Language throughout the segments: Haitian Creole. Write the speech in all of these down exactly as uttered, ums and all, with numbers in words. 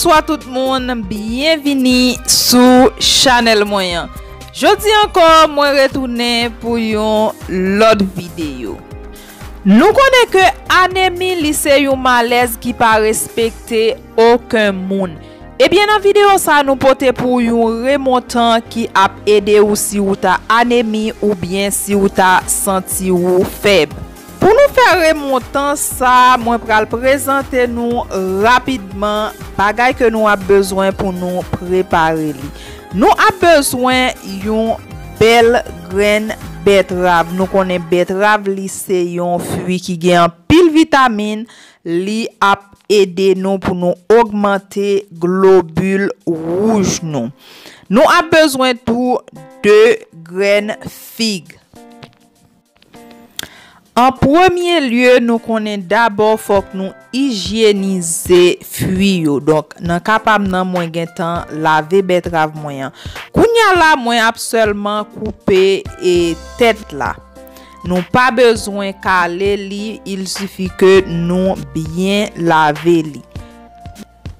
Bonswa tout moun, byenvini sou chanèl mwen an. Jodi ankò, mwen retounen pou yon lòt videyo. Nou konnen ke anemi, li se yon malèz ki pa respekte okenn moun. Ebyen, nan videyo sa, nou pote pou w yon remontan ki ap ede w si w ta anemi oubyen si w ta santi w fèb. Pou nou fè remontan sa, mwen pral prezante nou rapidman bagay ke nou ap bezwen pou nou prepare li. Nou ap bezwen yon bèl grenn bètrav. Nou konnen bètrav, li se yon fwi ki gen anpil vitamin, li ap ede nou pou nou ogmante globil wouj nou. Nou ap bezwen tou de grenn fig. An premye lye, nou konnen dabò fòk nou ijyenize fwi yo. Donk, nan ka pa m nan, mwen gentan lave bètrav mwen an. Kounya la, mwen ap sèlman koupe e tèt la. Nou pa bezwen kale li, il sifi ke nou byen lave li.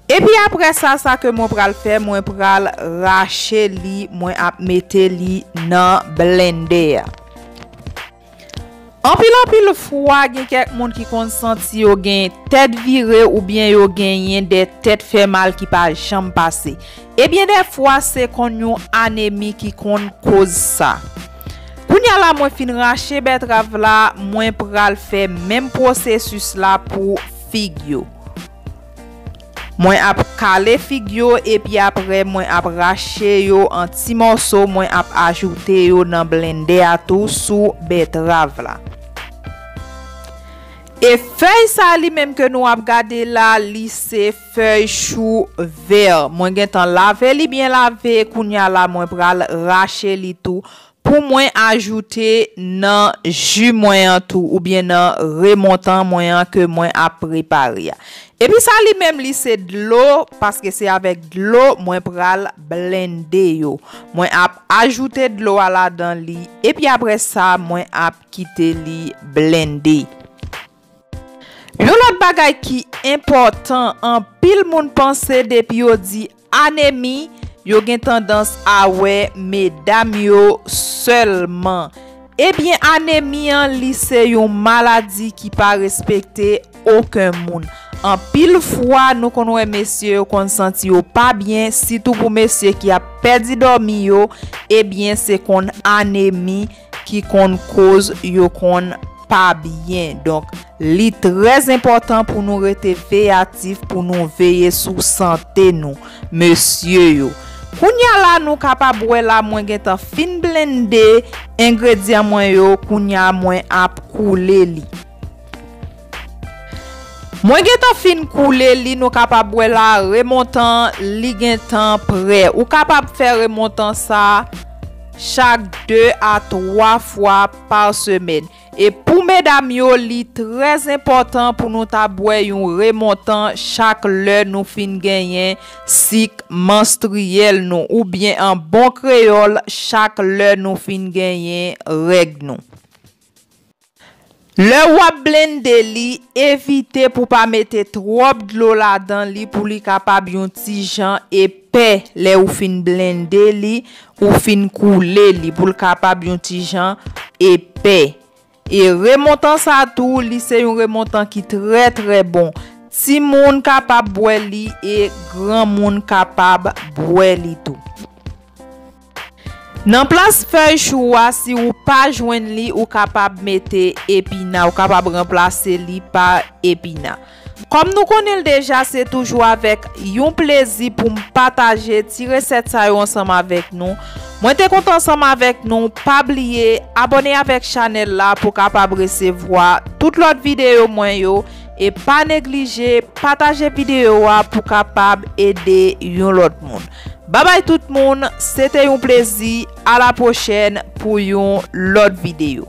Epi apre sa, sa ke mwen pral fè, mwen pral rache li, mwen ap mete li nan blendè a. Anpil, anpil fwa, gen kèk moun ki konn santi yo gen tèt vire oubyen yo genyen de tèt fè mal ki pa janm pase. Ebyen, dèfwa, se konn yon anemi ki konn koz sa. Kounya la, mwen fin rache bètrav la, mwen pral fè menm pwosesis la pou fig yo. Mwen ap kale fig yo, epi apre mwen ap rache yo an ti mòso, mwen ap ajoute yo nan blendè a tou sou bètrav la. E fèy sa li menm ke nou ap gade la, li se fèy chou vè. Mwen gentan lave li byen lave, kounya la mwen pral rache li tou pou mwen ajoute nan ji mwen an tou, oubyen nan remontan mwen an ke mwen ap prepare a. Epi sa li menm, li se dlo, paske se avèk dlo mwen pral blende yo. Mwen ap ajoute dlo a ladan li, epi apre sa, mwen ap kite li blende. Yon lòt bagay ki enpòtan, anpil moun panse depi yo di anemi, yo gen tandans a wè medam yo sèlman. Ebyen, anemi an, li se yon maladi ki pa respekte okenn moun. Anpil fwa, nou konn wè mesye yo konn santi yo pa byen, sitou pou mesye ki ap pèdi dòmi yo, ebyen, se konn anemi ki konn koz yo konn pa byen. Donk, li trè enpòtan pou nou rete veyatif, pou nou veye sou sante nou, mesye yo. Kounya la, nou kapab wè la, mwen gentan fin blende engredyan mwen yo, kounya mwen ap koule li. Mwen gentan fin koule li, nou kapab wè la, remontan li gentan prè. Ou kapab fè remontan sa chak de a twa fwa pa semèn. E pou medam yo, li trè enpòtan pou nou ta bwè yon remontan chak lè nou fin genyen sik manstriyèl nou, oubyen an bon kreyòl, chak lè nou fin genyen règ nou. Lè w ap blende li, evite pou pa mete twòp dlo ladan li pou li kapab yon ti jan epè. Lè ou fin blende li, ou fin koule li pou l kapab yon ti jan epè. E remontan sa tou, li se yon remontan ki trè, trè bon. Timoun kapab bwè li e granmoun kapab bwè li tou. Nan plas fèy chou a, si ou pa jwenn li, ou kapab mete epina, ou kapab ranplase li pa epina. Kòm nou konnen l deja, se toujou avèk yon plezi pou m pataje ti resèt sa yo ansanm avèk nou. Mwen te kontan ansanm avèk nou. Pa bliye abòne avèk chanèl la pou kapab resevwa tout lòt videyo mwen yo. E pa neglije pataje videyo a pou kapab ede yon lòt moun. Babay tout moun, se te yon plezi. A la pwochèn pou yon lòt videyo.